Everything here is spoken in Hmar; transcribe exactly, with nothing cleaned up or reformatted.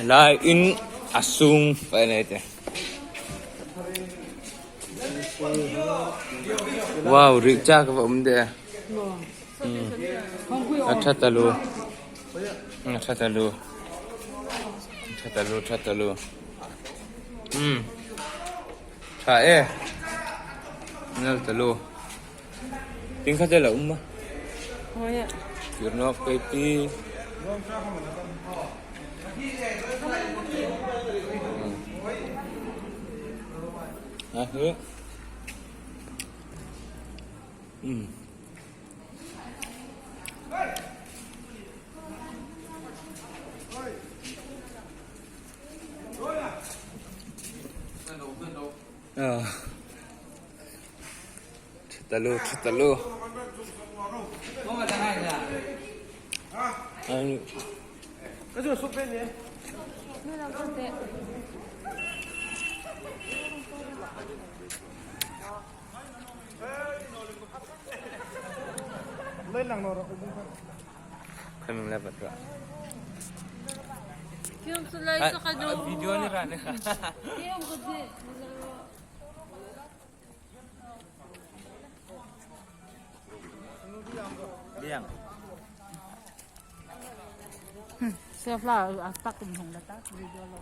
Lai in a sung pa nei te. Wow, rik chak va um de. Hmm. A ṭha taluo. A ṭha taluo. A ṭha taluo, ṭha taluo. Hmm. Ṭha e. Nal taluo. Ting khat la um a. Hoi a. Kir nawk pei ti. Hmm. A hi. Hmm. Ah. Ṭha taluo, ṭha taluo. Ai. Khawming le bat ra. Kiang chu lai sa ka do. Video ni ra ni. Kiang ko de. Liang. Hmm, safe la, a tak tum hong la ta, video lo.